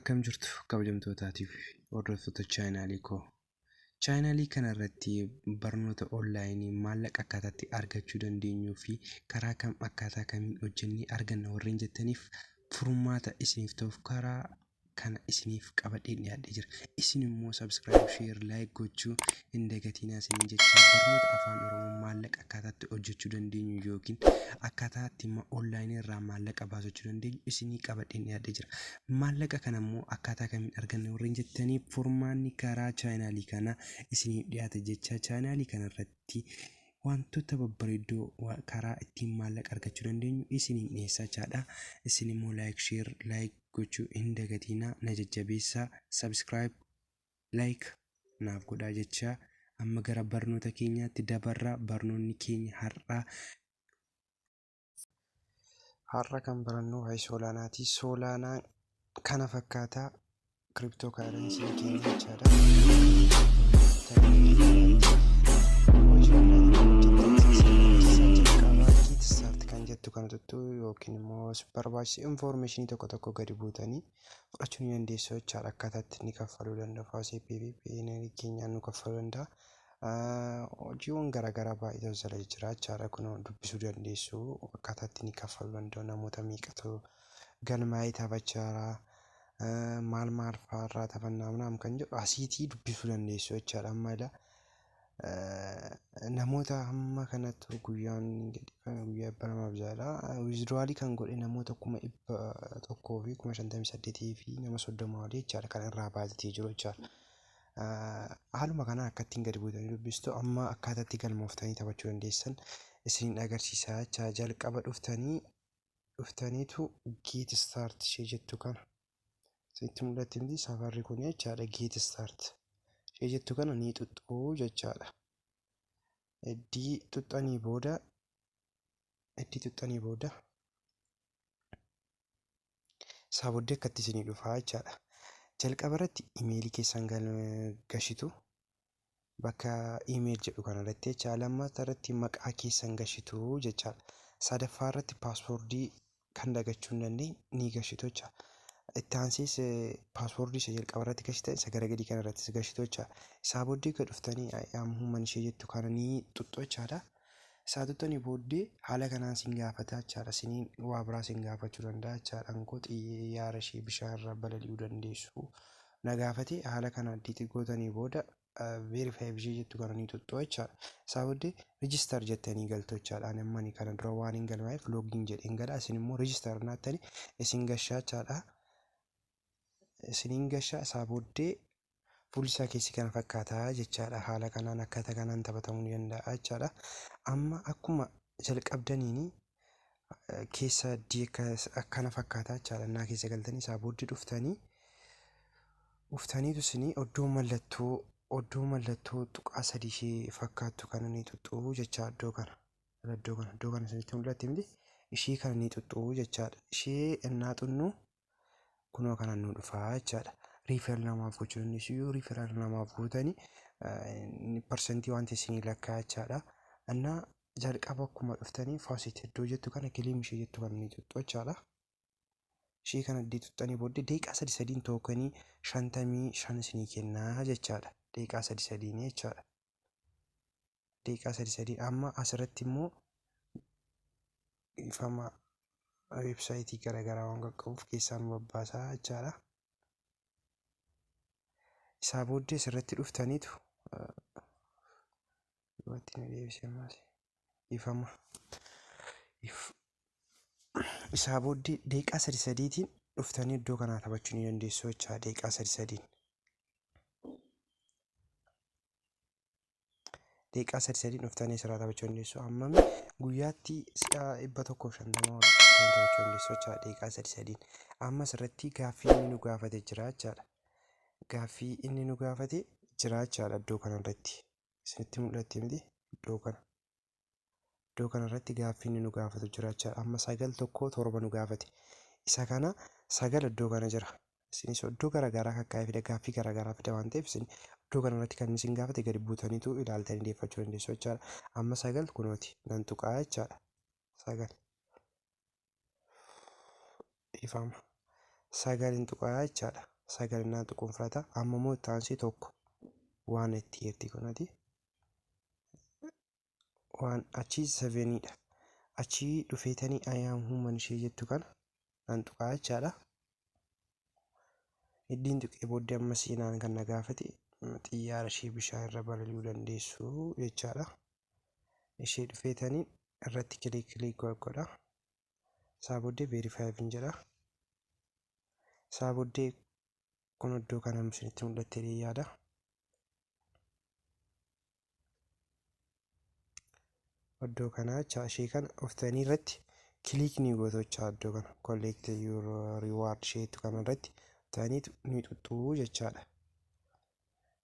Akkam jirtu kabajamtootaatiif hordoftoota chaanaalii koo. Chaanaalii kana irratti barnoota onlaayinii maallaqa akkaataatti argachuu dandeenyuu fi karaa kam akkaataa kamiin hojjennee arganna warreen jettaniif furmaata isiniif ta'uuf karaa kana isiniif qabadhee dhiyaadhee jira. Isin immoo subscribe, share, like gochuu hin dagatinaa isiniin jecha barnoota afaan Oromoo maallaqa akkaataatti hojjechuu dandeenyu yookiin akkaataa itti onlaayinii irraa maallaqa baasachuu dandeenyu isinii qabadhee dhiyaadhee jira. Maallaqa kana immoo akkaataa kamiin arganna warreen jettaniif furmaanni karaa chaanaalii kanaa isiniif dhiyaate jecha chaanaalii kana irratti wantoota babbareeddoo karaa ittiin maallaqa argachuu dandeenyu isiniin dhiyeessaa jechaadha. Isin immoo like, share, like gochuu hin dagatinaa, na jajjabeessaa, subscribe, like naaf godhaa jecha amma gara barnoota keenyaatti dabarraa. Barnoonni keenya har'aa har'a kan barannu waa'ee Solanaati. Solanaan kana fakkaataa crypto currency keenya jechaadha. Hojii onlaayinii jalqabaa get start kan jettu kana tuttu yookiin immoo barbaachisu informationii tokko tokko gadi buutanii fudhachuu ni dandeessu jechaadha. Akkaataa itti inni kaffaluu danda'u FaucetPay fi Payoneerii keenyaan nu kaffaluu danda'a. Hojiiwwan garaagaraa baay'eetu jala jira jechaadha. Kun dubbisuu dandeessu akkaataa itti inni kaffaluu danda'u, namoota meeqatu galmaa'ee taphachaa jira, maal maal fa'aarraa taphannaa naam kan jedhu asiitii dubbisuu dandeessu jechaadha. Amma ilaa namoota hamma kanatti guyyaan gadhiifame guyyaa 206dha. Withdrawalii kan godhe namoota 158,030 fi nama 30 olii jechaadha kan irraa baasatee jiru jechaadha. Haaluma kanaan akka ittiin gadi buutanii dubbistu amma akkaataa itti galmooftanii taphachuu dandeessan isiniin agarsiisa jecha. Jalqaba dhuftaniitu get start ishee jettu kana isinitti mul'atti miti safarri kun jechaadha. Get start ishee jettu kana ni xuxxuu jechaadha. Iddii xuxxanii booda isaa booddee akkatti isinii dhufaa jechaadha. Jalqaba irratti imeelii keessan gashitu bakka email jedhu kanarratti jecha. Lammaffaa irratti maqaa keessan gashitu jechaadha. Sadaffaa irratti passwordii kan dagachuu hin dandeenye ni gashitu jecha. Itti aansees passwordii isa jalqaba irratti gashitan isa gara gadii kana irrattis gashitu jecha. Isaa booddee gad dhuftanii human ishee jettu kana ni xuxxu jechaadha. Isaa xuxxanii booddee haala kanaan sin gaafata jechaadha. Siniin waa biraa sin gaafachuu danda'a jechaadha. Ankoo xiyyaara ishee bishaan irra balali'uu dandeessu na gaafate. Haala kana addiitti gootanii booda verify ishee jettu kana ni xuxxu jechaadha. Isaa booddee register jettanii galtu jechaadha. Ani amma kana dura waan hin galmaa'eef login jedheen gala. Isin immoo register naattanii isin gashaa jechaadha. Isiniin gashaa. Isaa booddee fuulli isaa keessi kana fakkaataa jechaadha. Haala kanaan akkaataa kanaan taphatamuu ni danda'a jechaadha. Amma akkuma jalqabdaniini keessa akkana fakkaataa jechaadha. Innaa keessa galtanii isaa booddee dhuftaniitu isinii iddoo mallattoo tuqaa sadii ishee fakkaattu kana ni xuxxuu jecha. Iddoo kana isinitti mul'atti miti? Ishee kana ni xuxxuu jechaadha. Ishee innaa xunnu kunoo kanaan nu dhufaa jechaadha. Referral namaaf gochuu dandeessu. Yoo referral namaaf gootanii percentii waan ta'e isinii lakkaa jechaadha. Innaa jalqaba akkuma dhuftanii faucet iddoo jettu kana, claim ishee jettu kana ni xuxxu jechaadha. Ishee kana iddii xuxxanii booddee daqiiqaa sadi sadiin tokenii 55 isinii kennaa jechaadha. Daqiiqaa sadi sadiin jechaadha. Daqiiqaa sadi sadiin. Amma asirratti immoo ifama websiteii garaagaraa waan qaqqabuuf keessaan babbaasaa jechaadha. Isaa booddee asirratti dhuftaniitu duubatti na deebisee ammas ifama. Isaa booddee daqiiqaa sadi sadiitiin dhuftanii iddoo kanaa taphachuu ni dandeessu jechaadha. Daqiiqaa sadi sadiin. Daqiiqaa sadi sadiin dhuftanii asirraa taphachuu dandeessu. Ammami guyyaatti si'a 150 ol taphachuu dandeessu jechaadha daqiiqaa sadi sadiin. Amma asirratti gaaffii inni nu gaafate jira jechaadha. Gaaffii inni nu gaafate jira jechaadha iddoo kanarratti. Isinitti mul'atti miti iddoo kana? Iddoo kanarratti gaaffii inni nu gaafatu jira jechaadha. Amma 917 nu gaafate. Isa kana 9 iddoo kana jira. Isinis iddoo garaagaraa kakkaa'ee fida, gaaffii garaagaraa fida waan ta'eef isin iddoo kanarratti kan isin gaafate gadi buutaniitu ilaaltanii deeffachuu dandeessu jechaadha. Amma 9 kunooti nan tuqaa jechaadha. 9, ifama, 9 hin tuqaa jechaadha. 9 naan tuquun fudhata. Amma immoo itti aansee 1 waan itti eerti kunati. Waan achii 7dha. Achii dhufeetanii I am human ishee jettu kana nan tuqaa jechaadha. Iddiin tuqee booddee amma seenaan kan na gaafate xiyyaara ishee bishaan irra balali'uu dandeessu jechaadha. Ishee dhufeetanii irratti click click godha. Isaa booddee verify jedha. Isaa booddee kun iddoo kana isinitti mul'attee yaada. Iddoo kana jecha ishee kana dhuftanii irratti click ni gootu jecha iddoo kana collect your reward isheetu kana irratti dhuftanii ni xuxxuu jechaadha.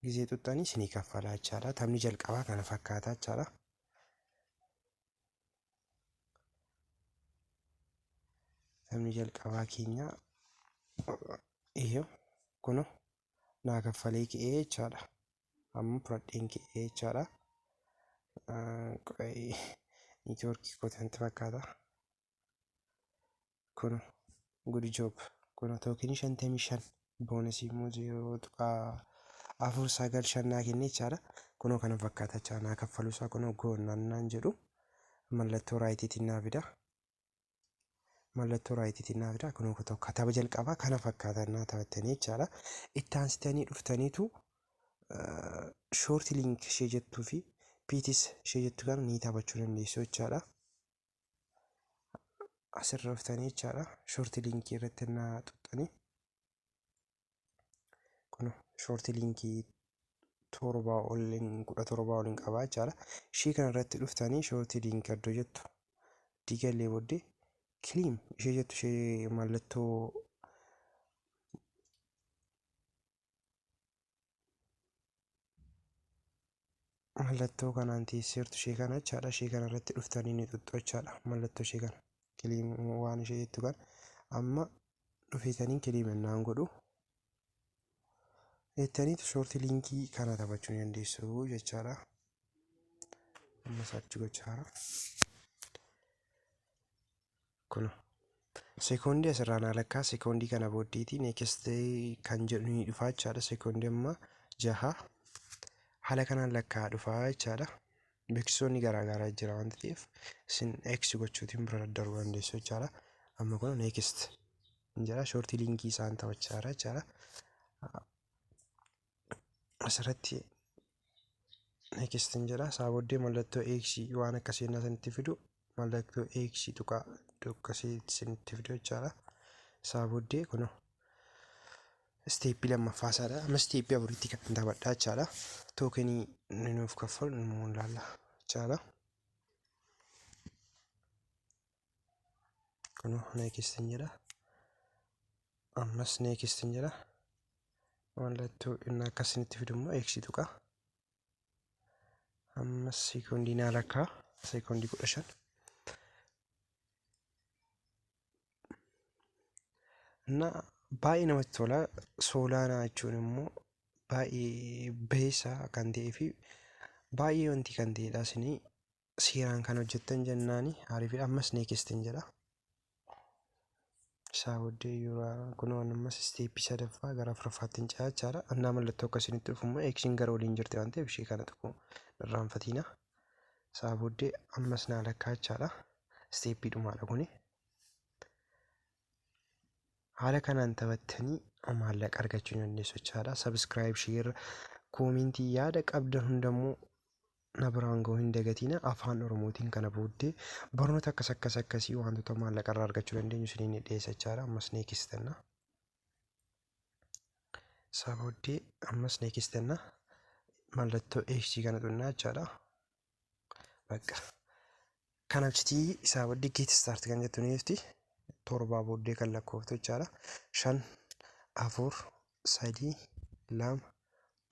Gizee xuxxanii isinii kaffalaa jechaadha. Taphni jalqabaa kana fakkaata jechaadha. Taphni jalqabaa keenya iyyuu kuno naa kaffalee ka'ee jechaadha. Amma fudhadheen ka'ee jechaadha. Networkii kootii fakkaata. Kuno good job. Kuno tokenii 55 bonusii immoo 0.495 naa kenne jechaadha. Kunoo kana fakkaata jechaadha. Naa kaffaluusaa kunoo goonnaan naan jedhu mallattoo rightiitiin naa fida. Mallattoo rightiitiin naa fida. Kunoo tokko tapha jalqabaa kana fakkaata naa taphattanii jechaadha. Itti aansitanii dhuftaniitu short link ishee jettuu fi pets ishee jettu kana ni taphachuu dandeessu jechaadha. Asirra dhuftanii jechaadha. Short linkii irratti naa tuqxanii kun short linkii 7 ol 17 ol hin qabaa jechaadha. Ishee kana irratti dhuftanii short linkii iddoo jettu diigallee booddee claim ishee jettu ishee mallattoo kanaan teesseertu ishee kana jechaadha. Ishee kana irratti dhuftanii ni xuxxu jechaadha. Mallattoo ishee kana claim waan ishee jettu kana amma dhufeetanii claim naan godhu. Jettaniitu short linkii kana taphachuu ni dandeessu jechaadha. Amma search gochaara. Kun sekoondii asirraa naa lakkaa sekoondii kana booddeetii next kan jedhu ni dhufa jechaadha. Sekoondii amma 6 haala kanaan lakkaa dhufaa jechaadha. Beeksisoonni garaagaraa jira waan ta'eef isin X gochuutiin bira daddarbuu dandeessu jechaadha. Amma kun next jedha short linkii isaan taphachaa jira jechaadha. Asirratti next jedha. Isaa booddee mallattoo X waan akkasii isinitti fidu mallattoo X tuqaa iddoo akkasii isinitti fidu jechaadha. Isaa booddee kun steppii lammaffaa isaadha. Amma steppii afuritti kan taphadhaa jechaadha. Tokenii inni nuuf kaffalu immoo ilaalla jechaadha. Kun next jedha. Ammas next jedha. Mallattoo inni akkasinitti fidu immoo X tuqa. Ammas sekoondii naa lakkaa sekoondii 15. እና baay'ee namatti tola. Solana jechuun immoo baay'ee beesaa kan ta'ee fi baay'ee wanti kan ta'edha. Isinii seeraan kan hojjettan jennaani ariifidha. Ammas next jedha. Isaa booddee yeroo kunoo ammas steppii sadaffaa gara afuraffaatti hin ce'a jechaadha. Annaa mallattoo akkasinitti dhufu immoo Xiin gara oliin jirti waan ta'eef ishee kana tuquu irraanfatiina. Isaa booddee ammas naa lakkaa jechaadha. Steppii dhumaadha kuni. Haala kanaan taphattanii maallaqa argachuu ni dandeessu jechaadha. Subscribe, share, commentii yaada qabdan hundammoo na biraan gahuu hin dagatina. Afaan Oromootiin kana booddee barnoota akkas akkas akkasii wantoota maallaqa irraa argachuu dandeenyu isiniin dhiyeessa jechaadha. Ammas next jenna. Isaa booddee ammas next jenna. Mallattoo X kana tuqnaa jechaadha. Bakka. Kanaaf jetii isaa booddee get start kan jettu ni jirti. 7 booddee kan lakkooftu jechaadha. 5, 4, 3, 2,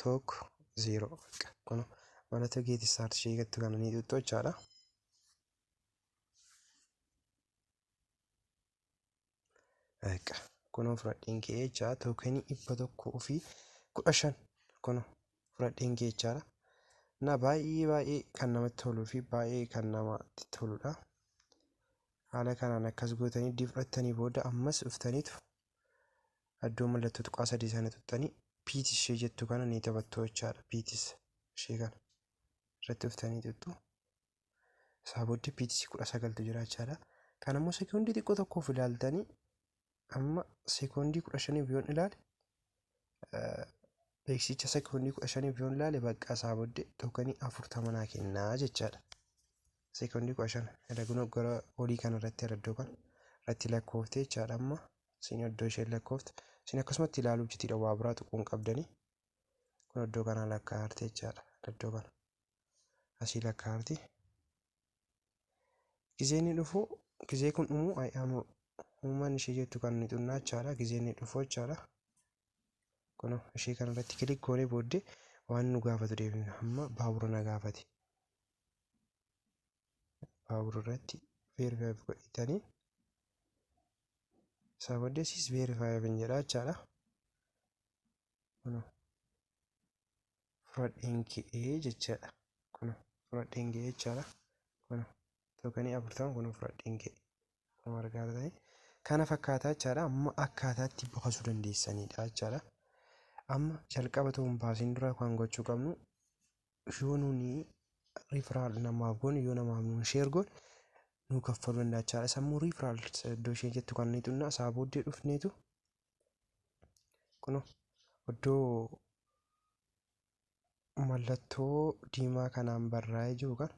1, 0. Kun mallattoo get start ishee jettu kana ni tuqxu jechaadha. Bakka kunoo fudhadheen ka'ee jechaadha. Tokenii 115 kunoo fudhadheen ka'ee jechaadha. Na baay'ee baay'ee kan namatti toluu fi baay'ee kan namatti toludha. Haala kanaan akkas gootanii iddii fudhattanii booda ammas dhuftaniitu Iddoo mallattoo tuqaa sadii sana tuqxanii pets ishee jettu kana ni taphattu jechaadha. Pets ishee kana irratti dhuftanii tuqxu. Isaa booddee pets 19tu jira jechaadha. Kan ammoo sekoondii xiqqoo tokkoof ilaaltanii, amma sekoondii 15f yoon ilaale, beeksicha sekoondii 15f yoon ilaale, bakka isaa booddee tokenii 40 naa kennaa jechaadha. Sekoondii 15 herreguma gara olii kana irratti, iddoo kana irratti lakkoofte jechaadha. Amma isin iddoo isheen lakkoofte isin akkasumatti ilaaluuf jitiidha, waa biraa tuquun qabdanii. Kun iddoo kana lakkaa'arte jechaadha. Iddoo kana asii lakkaa'arti. Gizee inni dhufu, gizee kun dhumu, "I am human" ishee jettu kan ni xunnaa jechaadha. Gizee inni dhufu jechaadha. Kun ishee kana irratti click goonee booddee waan nu gaafatu deebina. Amma baabura na gaafate. Baabura irratti verify godhatanii isaa booddee siis verify jedha jechaadha. Kun fudhadheen ka'ee jechaadha. Kun fudhadheen ka'ee jechaadha. Kun tokenii 40 kun fudhadheen ka'e. Kun argaa jirtanii. Kana fakkaataa jechaadha. Amma akkaataatti baasuu dandeessanidha jechaadha. Amma jalqaba ta'uun baasiin dura kan gochuu qabnu, yoo nuni referral namaaf goone, yoo namaaf nuun share goone, nu kaffaluu danda'a jechaadha. Sammuu referral iddoo isheen jettu kan ni xunnaa. Isaa booddee dhufneetu kunoo iddoo mallattoo diimaa kanaan barraa'ee jiru kana,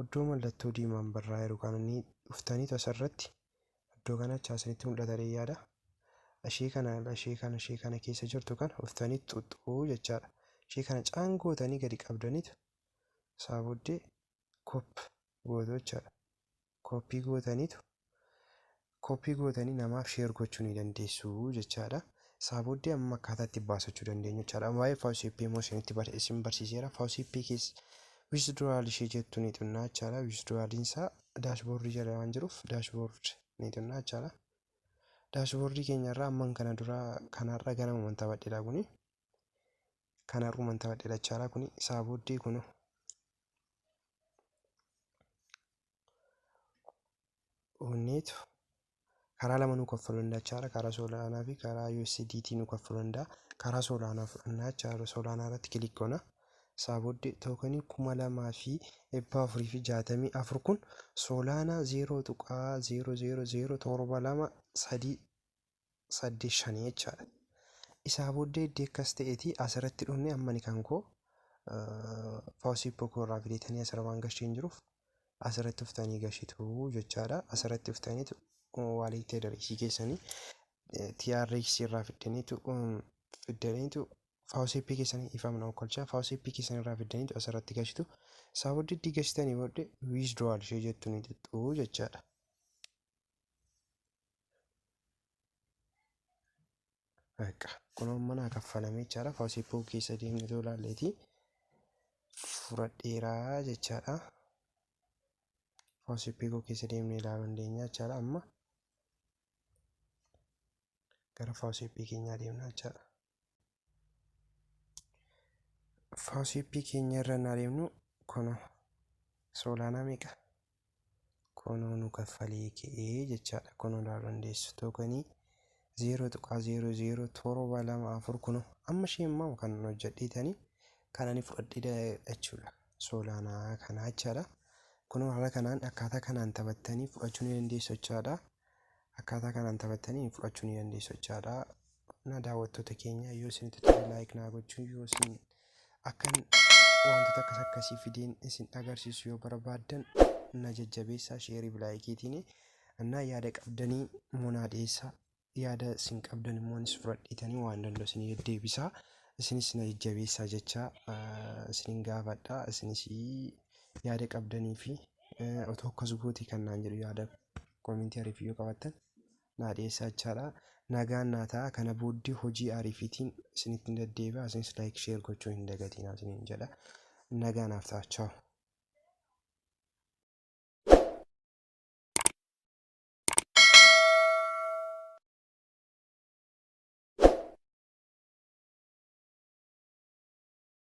iddoo mallattoo diimaan barraa'ee jiru kana ni dhuftaniitu asirratti iddoo kana asinitti mul'ata yaada. Ishee kana, ishee kana, ishee kana keessa jirtu kana dhuftanii xuxxuu jechaadha. Ishee kana caangootanii gadi qabdaniitu isaa booddee copy gootu jechaadha. Copy gootaniitu, copy gootanii namaaf share gochuu ni dandeessu jechaadha. Isaa booddee amma akkaataa itti baasachuu dandeenyu jechaadha. Waa'ee FaucetPay immoo isinitti isin barsiiseera. FaucetPay keessa withdrawal ishee jettu ni xunnaa jechaadha. Withdrawaliin isaa dashboardii jala waan jiruuf dashboard ni xunnaa jechaadha. Dashboardii keenya irraa amman kana dura kanarra ganama taphadheedha kuni. Kanarruman taphadheedha jechaadha kuni. Isaa booddee kun onneetu karaa lama nu kaffaluu danda'a jechaadha. Karaa Solana fi karaa USDT nu kaffaluu danda'a. Karaa Solana fudhannaa jechaadha. Solana irratti click goona. Isaa booddee tokenii 2464 kun Solana 0.00072385 jechaadha. Isaa booddee iddoo akkas ta'eeti asirratti dhufne, amma ni kan koo FaucetPay koo irraa fideetanii asirra waan gashee hin jiruuf asirratti dhuftanii gashitu jechaadha. Asirratti dhuftaniitu wallet addressii keessanii TRX irraa fiddaniitu FaucetPay keessanii ifamna okkolchaa FaucetPay keessanii irraa fiddaniitu asirratti gashitu. Isaa booddee itti gashitanii booddee withdrawal ishee jettu ni xuxxuu jechaadha. Bakka kun mana kaffalamee jechaadha. FaucetPay keessa deemnee too ilaalleeti fudhadheeraa jechaadha. FaucetPay koo keessa deemnee ilaaluu dandeenya jechaadha. Amma gara FaucetPay keenyaa deemna jechaadha. FaucetPay keenya irra naa deemnu, kun Solana meeqa? Kunoo nu kaffalee ka'ee jechaadha. Kunoo ilaaluu dandeessu. Tokenii 0.00724 kunoo amma ishee immoo kan hojjedheetanii kan ani fudhadhee jechuudha. Solana kana jechaadha. Kunoo haala kanaan akkaataa kanaan taphattanii fudhachuu ni dandeessu jechaadha. Akkaataa kanaan taphattanii fudhachuu ni dandeessu jechaadha. Na daawwattoota keenya, yoo isinitti tole like naa gochuu, yoo isin akkan wantoota akkas akkasii fideen isin agarsiisu yoo barbaaddan na jajjabeessaa shareii fi likeiitiin. Annaa yaada qabdanii immoo naa dhiyeessaa. Yaada isin qabdan immoo anis fudhadheetanii waan danda'u isin deddeebisaa. Isinis na jajjabeessaa jecha isinin gaafadha. Isinis yaada qabdanii fi otoo akkas goote kan naan jedhu yaada commentii ariifii yoo qabaattan naa dhiyeessaa jechaadha. Nagaan naa ta'a. Kana booddee hojii ariifiitiin isinitti deddeebi'a. Isinis like, share gochuu hin dagatinaa isiniin jedha. Nagaa naaf ta'a. Ciao.